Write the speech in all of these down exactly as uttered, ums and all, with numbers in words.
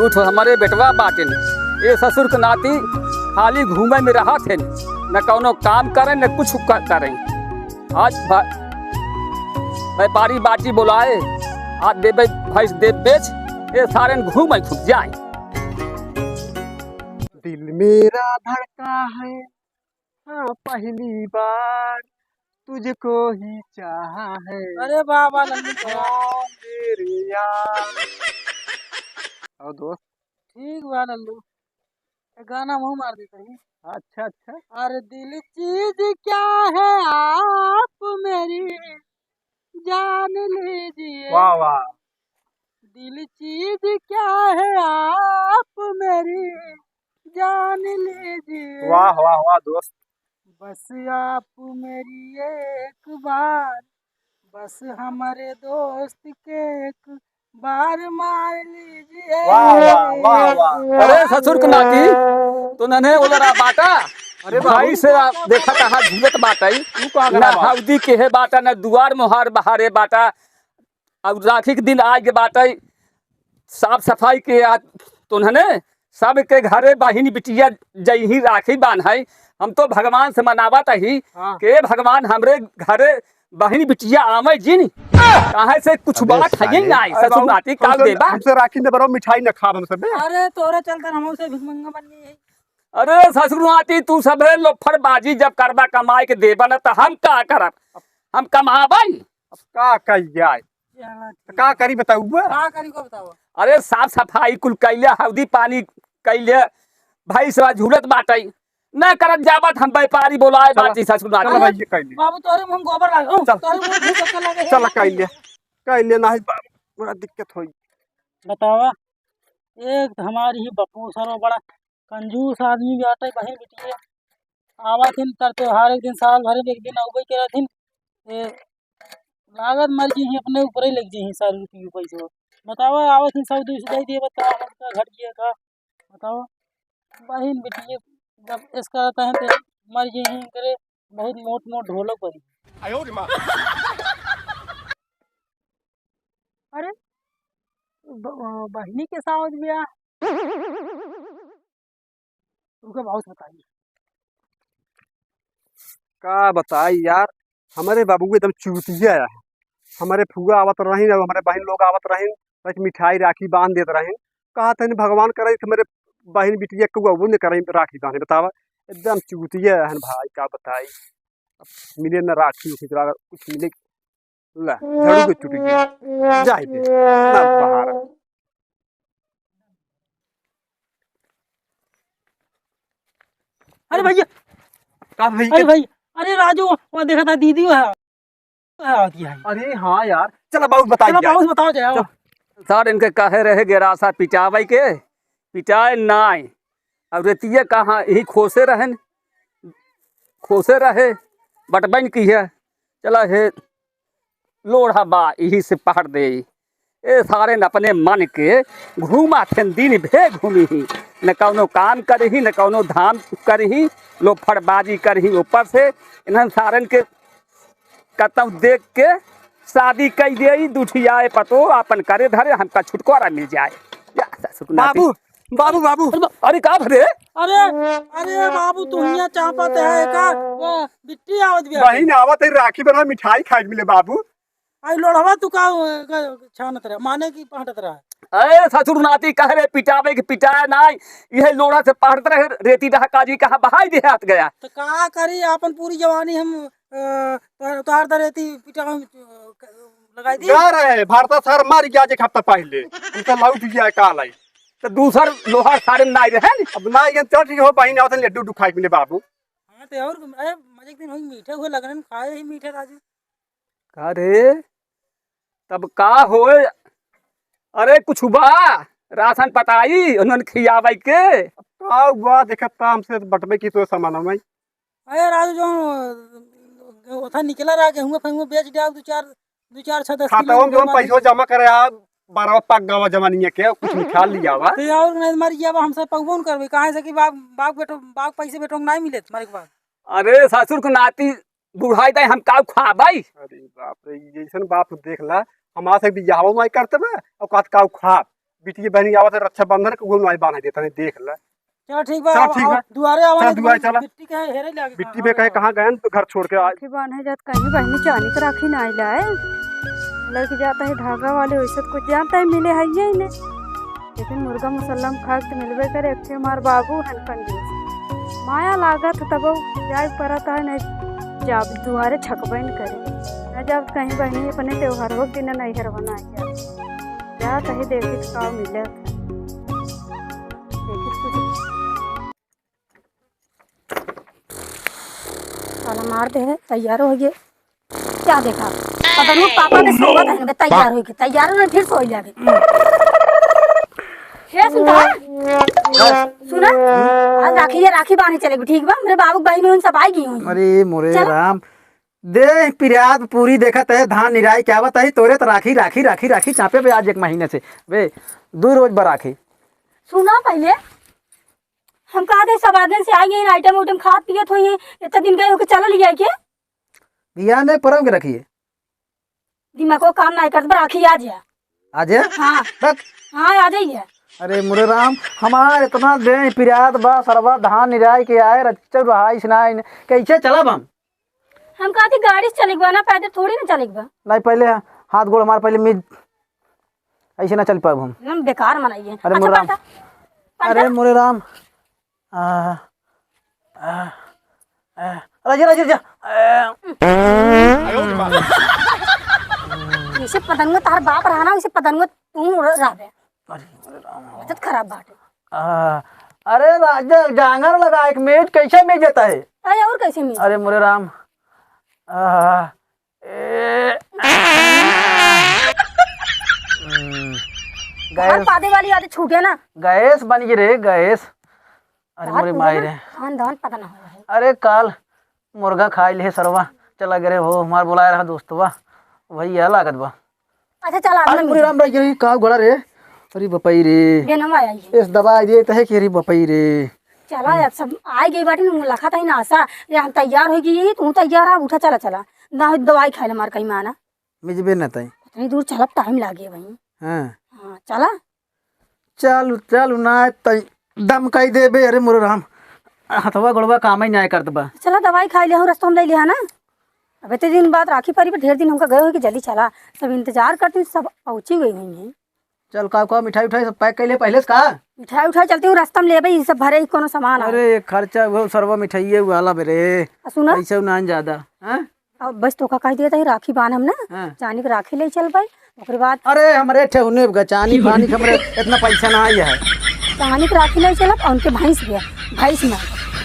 तू तो हमरे बेटवा बाटेन। ए ससुर के नाती खाली घूमे में रहत है, न कौनो काम करे, न कुछ क-, करे। आज भ-, व्यापारी बाटी बोलाए, आज देबे भैंस दे बेच, ए सारेन घूमे खूब जाए। दिल मेरा धड़का है, हाँ, पहली बार तुझको ही चाहा है। अरे वाह, वाह, लल्लू, वाह। ओ मेरे यार। और दोस्त? ठीक बा, लल्लू। एक गाना हमहू मार देते हैं। अच्छा, अच्छा। अरे दिल चीज क्या है आप मेरी जान लीजिए। वाह, वाह। दिल चीज क्या है आप मेरी जान लीजिए। वाह, वाह, वाह दोस्त। बस आप मेरी एक बार, बस हमारे दोस्त के एक बार मार लीजिए। वाह, वाह, वाह, वाह। अरे ससुर के नाती, तो नन्हे ओलरा बाटा। अरे भाई बाबू। से आप देखा कहाँ झूलत बाटा ई। तू कहाँ ना गला बा? हौदी के है बाटा, ना दुआर मोहार बहारे बाटा। अब राखी के दिन आइ गे बाटे, साफ सफाई के आ, तो उन्होंने सबके घरे बहिन बिटिया जइही राखी बान्है। हम तो भगवान से मनावत ही हाँ। कि भगवान हमरे घरे बहिन बिटिया आवे जिन, काहे से कुछ अबे बात है साले। ही ना, अरे ससुर बाबू, नाती का हमसे, देबा? हमसे राखी में बरो मिठाई न खाब हमसे बे। अरे तोरे चलते हम उसे भिखमंगा बननी है। अरे ससुर नाती तू सबे लोफड़बाजी जब करबा कमाई के देबा न त हम का करब? हम कमाबै? अब का कइल जाए? चला ठीक। का करी बताउआ? का करी को बताओ? अरे साफ सफाई कुल कइले, हौदी पानी कइले, भैंसवा झूलत बाटै, न करत जाबत हम व्यापारी बोलाए चला, बाटी ससुर चला नाती। भाई, ये कइले। बाबू तोरे मुंह गोबर लागे, चल। तोरे मुंह घी शक्कर लागे। चला कइले, कइले नाही बाबू, बड़ा दिक्कत होई। बतावा, एक हमारी ही बप्पू सरो बड़ा कंजूस आदमी बाटै, बहिन बिटिया आवत हिन तर त्योहार एक दिन, साल भर में एक दिन अउबे करत हिन। ए, लागत मर जइहीं, अपने ऊपर ही लग जइहीं सारी रुपये पैसे। बतावा, आवत हिन सब दूसरे दे दिए, बतावा, हम का घट गया का? बतावा, बहिन बिटिया जब ऐस करत हैं तो मर जइहीं करे, बहुत मोट मोट ढोलक बनी। अरे, ब-, बहिनी के सावत बिया। रुका, बाबू से बताई। का बताई यार, हमरे बाबू एकदम चूतिया है। हमरे फुआ आवत रहिन, अब हमरे बहिन लोग आवत रहिन, बस मिठाई राखी बांध देत रहिन। कहत हन भगवान करे कि हमरे बहिन बिटिया के अउबो न करे राखी बांधे, बतावा। एकदम चूतिया रहन भाई, का बताई। अब मिले न राखी उखी, कुछ मिले ला, झाड़ू के टूट गया। जाए दे, ना बाहर। अरे भैया, का भैया? अरे भाई, अरे राजू, वहाँ देखा था दीदी वहाँ, वहाँ आती है। अरे हाँ यार, चला बाबू बताई चला जाए। बाबू बताओ जाए। चल। सर इनके कहे रहे गेरासा पिटावे के, पिटाए नाय। अब रेतिया कहाँ यही खोसे रहन, खोसे रहे, बटबैन की है। चला हे लोढ़ा बा, यही से पहर दे। ए सारे न अपने मन के घूमा थेन दिन भे घूमी ही, न कौनो काम करही, न कौनो धाम करही, लोफड़बाजी करही। ऊपर से इन्हन सारन के कतौ देख के शादी कई देई, दुठियाए पतो आपन करे धरे, हमका छुटकारा मिल जाए। या ससुर नाती। बाबू, बाबू, बाबू। अरे बा-, अरे का भरे? अरे, अरे बाबू, तू हियां चापत है का? वो बिट्टी आवत बिया। बहिन आवत है, राखी बना, मिठाई खाए के मिले बाबू। आई लोढ़वा तू का, का छानत रहा, माने की पहटत रहा। अरे ससुर नाती कह रे पिटावे के पिटाया नाई, यह लोढ़ा से पहटत रहे, रेती डहा काजी कहाँ बहाई दे हाथ गया। तो का करी, आपन पूरी जवानी हम अ, तोहार, तोहार दरेती पिटावा में, अ, क-, लगाई दी। गा रहे, भरता सर मर गया जे एक हफ्ता पहिले। हम तो लौट गया काल आई। तो दूसर लोहा सारे में नाई रहे न? अब नाई गन चढ़ हो बहिन आवत लड्डू उड्डू खाए के मिले बाबू। हाँ, तो और, अरे, मजे के दिन होई मीठे हुए लगन खाए ही मीठे राजू। का रे? तब का होए? अरे, कुछ बा? राशन पताई, उन्हन खियावे के? का हुआ? देखत का हमसे बटबे की तो सामान में। अरे राजू, जो ओथा निकला रहा, गेहूं फेहूं बेच दिया, दो चार, दो चार, छह, दस किलो खातावा में गेहूं जमा पैसवा दे। जमा करे आ, बारह पाक गवा जमानिया के, कुछ निकाल लिया बा। तो और नहीं, मर गया बा, हमसे पगबो न करबे, काहे से कि बाप, बाप बेटो, बाप पैसे बेटो को नहीं मिले, मरे के बाद। अरे ससुर के नाती, बुढ़ाई ताई हम काऊ खाब भाई? अरे बाप रे, जैसन बाप देख ला, हमारे से बियाहो माई करते बा, और कहत काऊ खाब। बिटिया बहिनी आवत है रक्षाबंधन के, उहो नाहीं बांधे देता है, देख ले। चलो ठीक बा, चलो ठीक बा। दुआरे आवा, चल दुआरे चला। बिट्टी कहे हेरे लागे। बिट्टी बे कहे कहाँ गए तो घर छोड़ के आज। राखी बांधे जात कहीं बहिनी चानी के राखी नाहीं लाए। लड़की जाता है धागा वाले, वैसे तो कुछ जानता है, मिले है ये ही नहीं। लेकिन मुर्गा मुसल्ला में खा के मिलबे करे, एक ठे हमार बाबू हन कंजूस। माया लागत है तबो जाए परत है, नहीं जाब दुआरे छकबे न करे। न जाब कहीं बहिनी अपने त्योहार हो दिन नैहर बनाए जाब। जा कहीं देखी तो का मिले। देखी तो कुछ साला मार दे है, तैयार हो गए। क्या देखा? पता नहीं पापा के सोवत है, इनके तैयार हो गए, तैयार हो गए, फिर सोई जाके। हे सुनता है? सुना? आज राखी है, राखी बांधे चलेगी, ठीक बा? मेरे बाबू के बहिनी उन सब आई गई हुई। अरे मोरे चल। राम, दे पिरात पूरी देखत है, धान निराई क्या बताई तोरे तो राखी, राखी, राखी, राखी चापे बे आज एक महीने से। बे, दो रोज बा राखी। सुना पहले, हम कहा थे सब आदमी से आई गई, आइटम उइटम खात पियत होई है, इतना दिन गए होके चला लिया के? बिहाने परम के रखिए। दिमागो काम नाहीं करत बा, राखी आ जा। आ जा? हाँ। बक। हाँ, आ जाइए। अरे मोरे राम, हमार इतना देह पिरात बा, सरवा धान निराई के आए, रच्चौ रहाइस नाहीं, कैसे चलब हम? हम कहती गाड़ी से चलेक बा ना, पैदल थोड़ी ना चलेक बा। नहीं, पहले हाथ गोड़ हमार पहले मीज, ऐसे ना चल पाब हम। एकदम बेकार मनई है। अरे अच्छा, मोरे राम। पंडा, पंडा। अरे मोरे राम। आ, आ, आ, राजा, राजा, राजा। आ। जैसे पतंगो तार बाप रहा ना, वैसे पतंगो तू रहबे। अरे मोरे राम। आदत खराब बाटे। आ, अरे राजा, जांगर लगा एक मिनट, कैसे मिल जाता है? अरे और कैसे मिल? अरे मोरे राम। आ, ए, हम्म, घर गैस, पादे वाली आदत छूटे ना। गैस बन गई रे, गैस। अरे बात मोरे पूछे माई ना, रे। खानदान पता ना हो रहा है। अरे काल मुर्गा खाई ले सरवा, चला गए रे हो, हमार बुलाए रहा दोस्तवा, वही यह लागत बा। अच्छा चला, अरे अपना मोरे मिल राम रह गई, का गोड़ा रे। अरे बपई रे। बेनवा आई है। इस दवाई दे तहे कि अरे बपई रे। चला यार, सब आई गई बाटी ना, लखा तही ना आशा। ये हम तैयार हो गई, तू तैयार आ, उठा चला, चला। ना हो दवाई खाए ले हमार कहीं माना। मिजबे ना तई। इतनी दूर चलब टाइम लागे भाई। हाँ। हाँ, चला। चल, चल, ना तई दम कई देबे, अरे मोरे राम। हथवा गोड़वा काम ही ना करत बा। चला दवाई खाई ले, हम रस्ता में ले लिया ना। अब इतने दिन बाद राखी परी पर ढेर दिन हमका गए हो कि जल्दी चला। सब इंतजार करती हूँ, सब पहुँची गई हुई हैं। चल, का, का मिठाई उठाई सब पैक कर ले पहले से का? मिठाई उठाई चलती हूँ, रास्ता में लेबे, ई सब भरे ही कोनो सामान है। अरे, ये खर्चा वो सरवा मिठाइये वाला बे रे। आ, सुना? पैसा ना ज्यादा, हाँ? अब बस तोका कह दिया था, राखी बांध हम ना, हाँ। चानी के राखी ले चल भाई, ओकरे बाद अरे, हमरे ठेहुने बा, चानी पानी के हमरे इतना पैसा ना आई है। चानी के राखी ले चलब, और उनके भैंस भी है, भैंस में,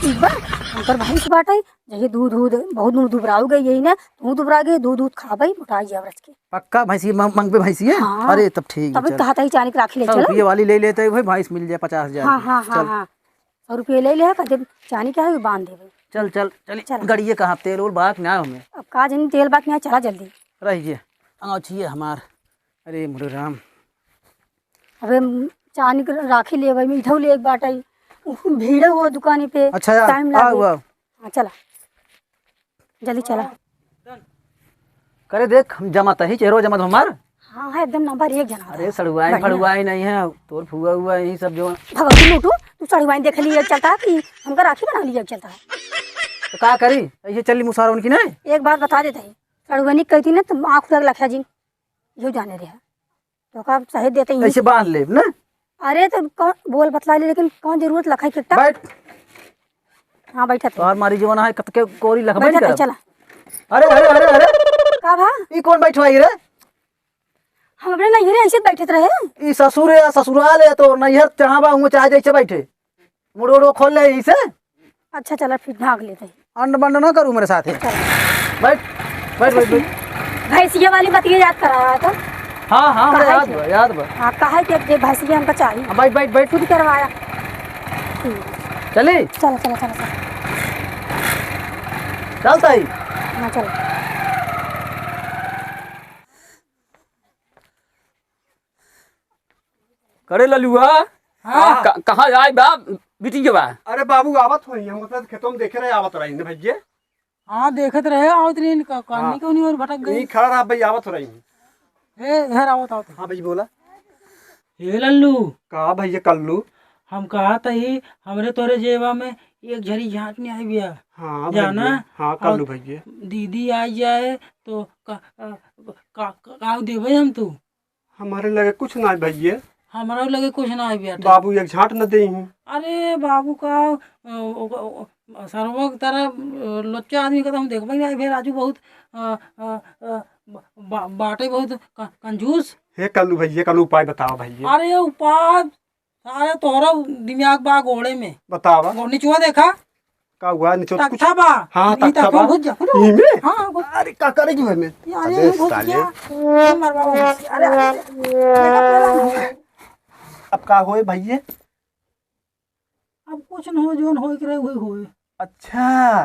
ठीक बा, उनकर भैंस बाटे, जैसे दूध, दूध, बहुत दूध दुबराऊ गई यही ना, तू दुबरा गई, दूध, दूध खाबई, मोटाई जाब रच के। पक्का भैंसी मंग, मंगबे भैंसी है? हाँ। अरे, तब ठीक है, तब चल। कहा था ही चानी के राखी ले सौ चलो। रुपये वाली ले लेते हैं भाई, भैंस मिल जाए पचास हजार हाँ, की। हाँ, हाँ, चल। हाँ। सौ रुपये ले ले, कहते चानी क्या है, बांध देबे। चल, चल, चल। चल। गड़िए कहाँ तेल उल बाक ना हमें। अब का जानी तेल बाक ना, चला जल्दी। रहिए, आँव छिए हमार। अरे मोरे राम। अबे चानी के राखी लेबे, मीठो ले एक बाटे। उ भीड़ हो दुकानी पे। अच्छा यार, टाइम लागे। आउ, आउ। हाँ, चला। जल्दी चला। करे देख, हम जमात ही, चेहरो जमात हमार। हाँ, है एकदम नंबर एक जना। अरे, सड़ुआइन बढ़िया। फड़ुआइन नहीं है, तोर फुआ हुआ यही सब जो। भगवती लूटू, तू सड़ुआइन देख लिए चलता कि हमका राखी बना लिए चलता है। तो का करी, ऐसे चली मुसार उनकी नहीं? एक बात बता देते हैं, सड़ुआइन कहती ना, तुम आँख लग लख्या जी, यो जाने रहे। तो का सही देते ही। ऐसे बांध लेब ना। अरे तो कौन बोल बतला ले, लेकिन कौन जरूरत लखाई कितना? बैठ। हाँ, बैठा थे। तोहार मारी जीवन है, कतके कोरी लखबे बैठा थे, करब। चला। अरे, अरे, अरे, अरे। का भा? ई कौन बैठवाई रे? हम अपने नैहरे ऐसे बैठत रहे। ई ससुर है, ससुराल है, तो नैहर जहाँ बा, हुआं चाहे जैसे बैठे। मुड़ो उड़ो खोल ले इसे। अच्छा, चला, फिर भाग लेते हैं। अंड बंड ना करू मेरे साथ। चल। बैठ, बैठ, बैठ, बैठ। भैंसिया वाली बतिया याद करा रहा था। हाँ, हाँ, हमरा काहे याद के? बा, याद बा। हाँ, काहे के जे भैंसिया हमका चाहिए। हाँ, बैठ, बैठ, बैठ। खुद करवाया। ठीक। चली? चला, चला, चला, चला। चल ताई। हाँ, चला। करे ललुआ। हाँ। क-, कहाँ जाए बा? बिटिया बा। अरे बाबू, आवत होई, हम अपने खेतों में देखे रहे, आवत रही ने भैया। हाँ, देखत रहे, आवत रही, का-, कानी हाँ। कौनी और भटक गई। यहीं खड़ा रहा भाई, आवत रही। ए, इधर आवत, आवत। हाँ भाई, बोला। हे लल्लू। का भइया कल्लू? हम कहत ही, हमरे तोरे जेबा में एक झरी झाँट नाहीं आइ बिया। हाँ जाना? भइया, हाँ और कल्लू भइया। दीदी आइ जाए तो का, का, का, का देबे हम तू? हमरे लगे कुछ नाहीं भइया। हमरो लगे कुछ नाहीं बिया। बाबू एक झाँट न देइहीं। अरे बाबू का, अ, ओ, ओ, ओ, सरवा के तरह, अ, लुच्चा आदमी का तो हम देखबे नाहीं। फिर राजू बहुत, अ, अ, अ, बा-, बा-, बाटे बहुत क-, कंजूस। हे कल्लू भइया, कौनो उपाय बतावा भइया। अरे उपाय, अरे तोहरा दिमाग बा गोड़े में। बतावा। गो-, निचवा देखा। का हुआ निचवा? कुछ तख्ता बा। हाँ, ई तख्ता तख्ता बा। घुस जा, घुस जा। ई में? हाँ, घुस। अरे का करेगी भाई में? अरे अबे घुस साले। जा। ये मरवा घुस। अरे, अरे, अरे। अब का होए भइया? अब कुछ न हो, जौन होए के रहे, वही होए। अच्छा,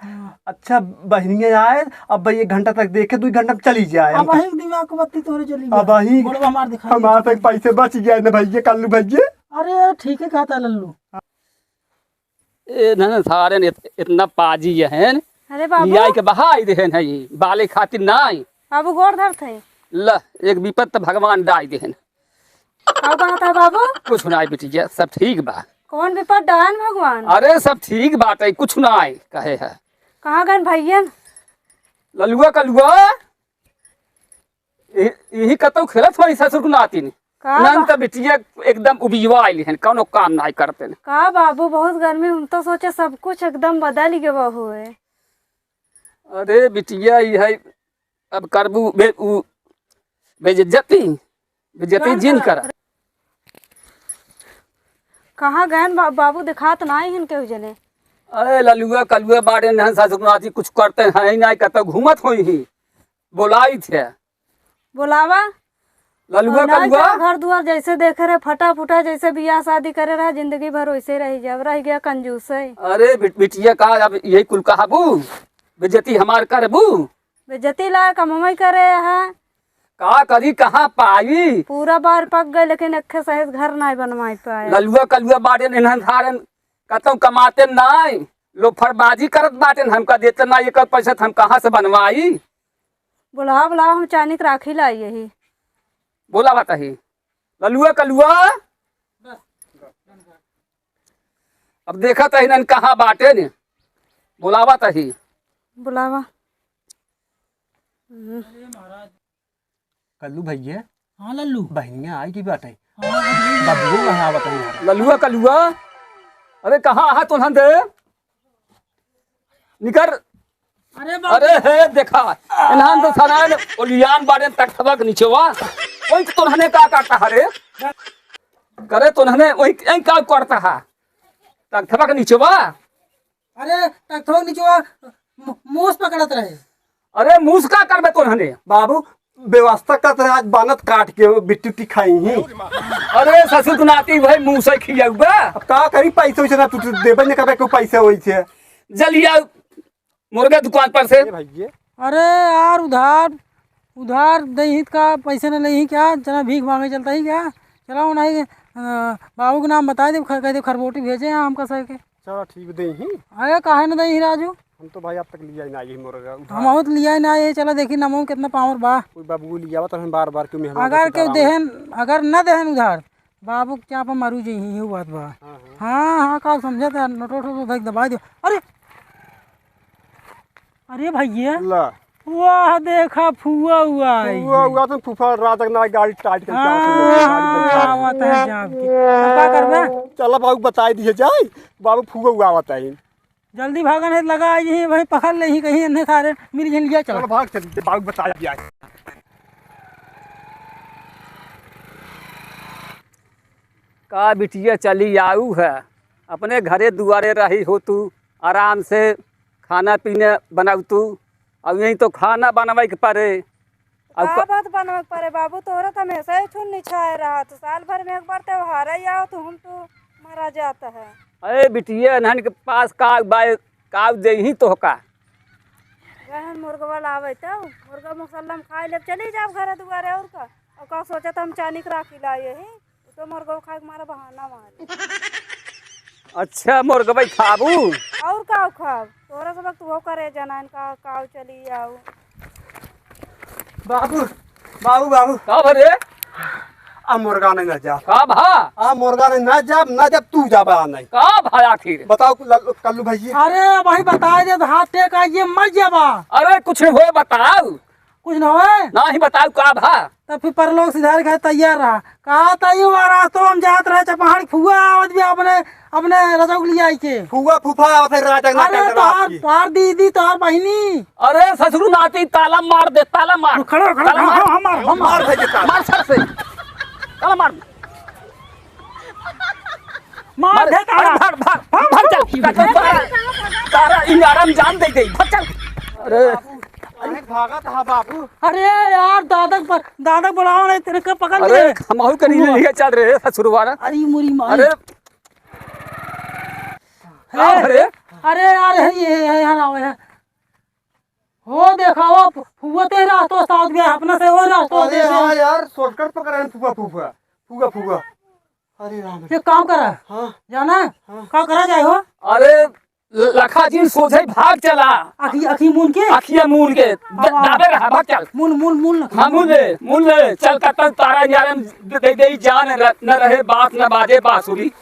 हाँ। अच्छा, बहिनिया आए, अब भाई एक घंटा तक देखे, दो घंटा में चली जाए। अब वही दिमाग के बत्ती तोरे चली अब गया। वही गोड़वा हमार दिखाई हमार दे। तक पैसे बच गए न भइया, कल्लू भइया। अरे, ठीक है कहता लल्लू। ए, न, न, सारे न इत-, इतना पाजी ये हैं। अरे बाबू। लियाई के बहाई देहन है ये, बाले खातिर नाई। बाबू गोड़ धरत है। ल, एक विपत त भगवान डाई देहन। का कहत है बाबू? कुछ नाई बिटिया, सब ठीक बा। कौन विपत डाहन भगवान? अरे सब ठीक बाटे, कुछ नाई कहे है। कहाँ गन भइयन? ललुआ कलुआ, इ-, इही कतौ खेलत होई ससुर के नातिन। का नन बा-, त बिटिया एकदम उबियवा आइली हन, कौनो काम नाई करते न। का बाबू, बहुत गर्मी, हम तो सोचे सब कुछ एकदम बदल गवा हुए। अरे बिटिया, ई है अब करबू बे-, उ, बेइज्जती, बेइज्जती जान जिन करा। करा। कहाँ गएन बा-, बाबू देखात नाई हन केहू जने। अरे ललुआ कलुआ बाड़े नहन सासुर नाती कुछ करते हैं ही नाई, कतौ घूमत होई ही। बोलाई थे। बोलावा। ललुआ और नाई कलुआ। का घर दुआर जैसे देखे रहे, फटा फुटा जैसे बियाह शादी करे रहा, जिंदगी भर वैसे रही जाब, रह गया कंजूस है। अरे बिट-, बिटिया का अब यही कुल कहबू? बेइज्जती हमार करबू? बेइज्जती ला कमवाई करे है। का करी, कहाँ पाई? पूरा बार पक गए, लेकिन एक सहेज घर नाई बनवाई पाए। ललुआ कलुआ बाटेन, इन्हन धारन, कतौ कमाते नाई, लोफरबाजी करत बाटेन, हमका देते नाई, एकर पैसा त हम कहाँ से बनवाई? बोलावा, बोलावा, हम चानी के राखी लाई यही। बोला बताही, ललुआ कलुआ। अब देखत ही इन्हन कहाँ बाटेन, बोलावत ही। बोलावा। हम्म। कल्लू भइया। हाँ लल्लू। बहिनिया आई की बाटे। हाँ, हाँ, हाँ। बबुओ वहाँ आवत है यार। ललुआ कलुआ, अरे कहाँ है तोहन दे? निकर। अरे बाप अरे रे। हे देखा, इन्हान तो सनान ओलियान बाड़े तख्तवा के नीचवा। ओई तोहने का करता है रे? करे तोहने ओई, ओई का करता है? तख्तवा के नीचवा। अरे, तख्तवा के नीचवा मू-, मूस पकड़त रहे। अरे, मूस का करबे तोहने? बाबू, व्यवस्था करत रहे, आज बानत काट के बिट्टी उट्टी खाई ही। अरे, ससुर तू नाती भाई मूस है खियाउबा। अब का करी, पैसे वैसे ना तू, तू देबे न करबे कोई पैसे वैसे। जलिया मुर्गा दुकान पर से। ए भइये। अरे यार, उधार, उधार देही का, पैसे न लेही क्या? चला भीख मांगे चलता ही क्या? चला उन्हें, अ, बाबू के नाम बताइ दे, ख-, कह दे खरबोटी भेजे हैं हमका सह के। चला ठीक देही। अरे काहे न देही राजू? हम तो भाई अब तक लिया ही ना ये मुर्गा उधार। हम बहुत लिया ही ना ये, चला देखी नमो कितना पावर बा। कोई बाबू लियावा तो हम बार बार क्यों मेहमान अगर के क्यों उधार देहन, अगर न देहन उधार, बाबू के चापा मारू जइही, इहू बात बा। हाँ, हाँ। हाँ, हाँ, का समझत है? नोट वोट धक दबाइ दियो। अरे! अरे भइया। ला। वाह, देखा, फुआ हुआ है फुआ ये। हुआ तो फूफा रात तक ना गाड़ी टाइट करके हाँ, आते हैं, गाड़ी बैठा है। आवत है जाब के। अब का करबे? चला बाबू बताइ दिए जाए, बाबू फुआ हुआ आवत है। जल्दी भागन है, लगा आई है भाई, पकड़ ले ही कहीं, इन्हें सारे मिल जिन लिया, चलो। चलो भाग चलते, बाबू बता दिया है। का बिटिया चली आऊ है, अपने घरे दुआरे रही हो तू, आराम से खाना पीना बनाऊ तू, अब यहीं तो खाना बनवाई के पड़े। अब का क- बात बनवे के पड़े बाबू, तोहरा तो हमेशा ही छुन्नी छाए रहा, तो साल भर में एक बार त्योहार ही आओ, तो हम तो मरा जाता है। अरे बिटिया, इन्हन के पास का बा, का देही तोहका? गहन मुर्गवा लावे तो मुर्गा मुसल्ला में खाए ले चली जाब घरे दुआरे, और का? और का सोचत हम चानी के राखी लाए ही, तो मुर्गवा खाए के मारा बहाना मारे। अच्छा, मुर्गवा खाबू? और का खाब? तोरा सब तू हो करे जनान का, का चली आऊ। बाबू, बाबू, बाबू। का भरे? आ मुर्गा नहीं ना जा। का भा? आ मुर्गा नहीं ना जा, ना जब तू जाबा नहीं। का भा आखिर? बताओ ल-, कल्लू भैया। अरे भाई बता दे तो हाथ टेक आइए मर जाबा। अरे कुछ नहीं होए बताओ। कुछ न होए? नहीं बताओ का भा? तब फिर परलोक सिधारे खाए तैयार रहा। का तैयार रहा तो हम जात रहे चपहाड़ फुआ आवत भी अपने, अपने रजौक लिया आई के। फुआ फूफा आवत है राजा ना अरे कर देवा तोहार, आपकी। तोहार दीदी तोहार बहिनी। अरे ससुर नाती ताला मार दे, ताला मार। खड़ा, खड़ा, ताला मार। हम, हम मार, हम मार। मार भाई के ताला। मार सर से। ताला मार। मार मार, दे ताला। अरे भाग, भाग, भाग, भाग चल। तारा, तारा इंगारम जान दे दे। भाग चल। अरे। अरे भागत हा बाबू। अरे यार, दादा पर, दादा बुलाओ नहीं, तेरे को पकड़ अरे, ले। हम और कहीं नहीं लेके चल रहे हैं, ससुर वाला। अरे मुरी माई। अरे। अरे। अरे यार, है ये, है, है, है, है। हो देखा, वो फुआ ते रास्तो साथ गया, अपना से वो रास्तो अरे देखे। हाँ यार, shortcut पकड़े हैं फुआ, फुआ, फुआ, फुआ। अरे राम रे। एक काम करा। हाँ। जाना? हाँ। का करा जाए हो? अरे ल-, लखा जी सोझे भाग चला। अखी, अखी मून के? अखिया मून के। द-, हाँ, हाँ। दाबे रहा, भाग चल। मून, मून, मून लखी। हाँ, मून ले, मून ले। चल, कतल तारा यार, दे, दे, दे, जान र-, न रहे, बात न बाजे, बांसुरी।